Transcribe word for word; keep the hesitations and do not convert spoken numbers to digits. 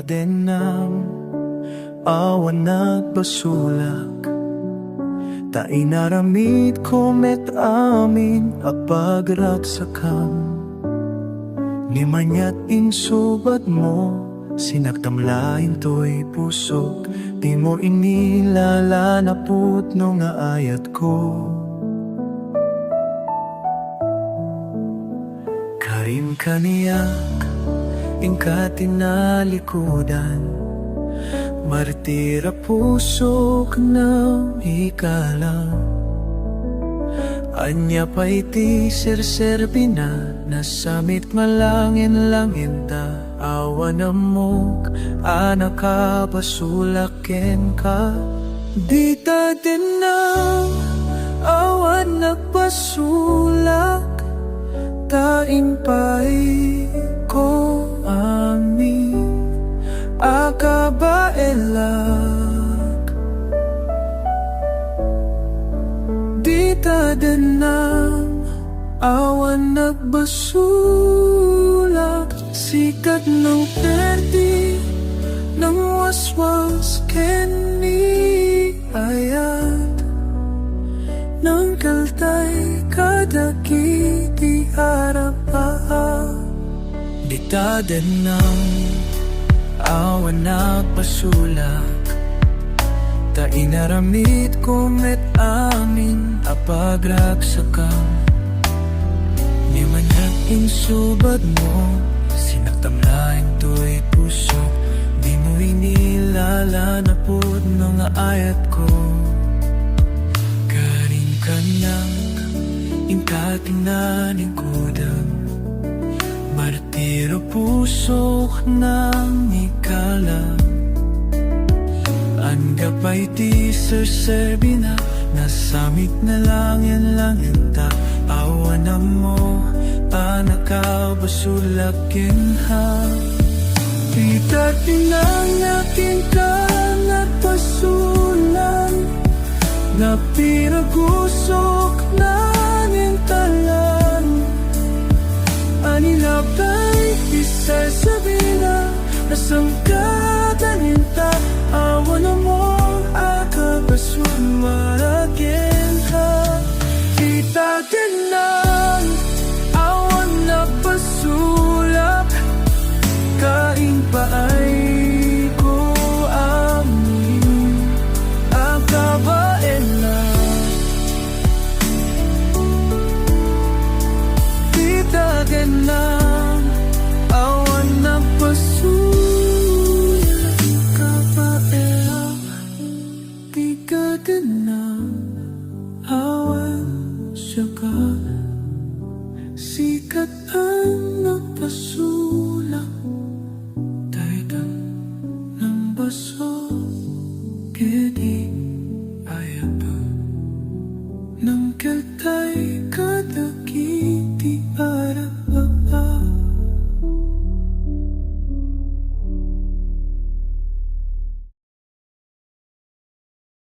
Dennam, awan nagbasolak, ta inaramidko met amin a pagragsakam. Ni maniat insubadmo, sinaktam laeng toy pusok, dimo inilala na pudno nga ayatko. Karim kaniak, inka tinalikudan, martir a pusok nga ikalam. Ania pay ti serserbina, nasamit nga langin-langin ta, awan ammok a nakabasolak kenka. Dita dennam, awan nagbasolak, ta impaayko amin a kabaelak. Dita dennam, awan nagbasolak, sikat nang perdi, nang waswas ken ni ayat, nang kaltay kadagiti arabak. Dita dennam, awan nagbasolak, ta inaramidko met amin a pagragsakam. Ni maniat insubadmo, sinaktam laeng toy pusok, dimo inilala na pudno nga ayatko. Karim kaniak, inka tinalikudan, martir a pusok nga ikalam. Ania pay ti serserbina, nasamit nga langin-langin ta, awan ammo a nakabasolak kenka. Dita dennam, awan nagbasolak, napiragusok nga intalam. Ania pay ti serserbina, nasangkatanin ta, awan ammo a kabasolak kenka. Dita dennam, awan nagbasolak, ta impaayko amin a kabaelak. Dita dennam, awan nagbasolak, kabaelak. Dita dennam, awan saka, sikat a nagbasolak, dayta nang basol ket ayat, nang kaltay kadagiti arabak.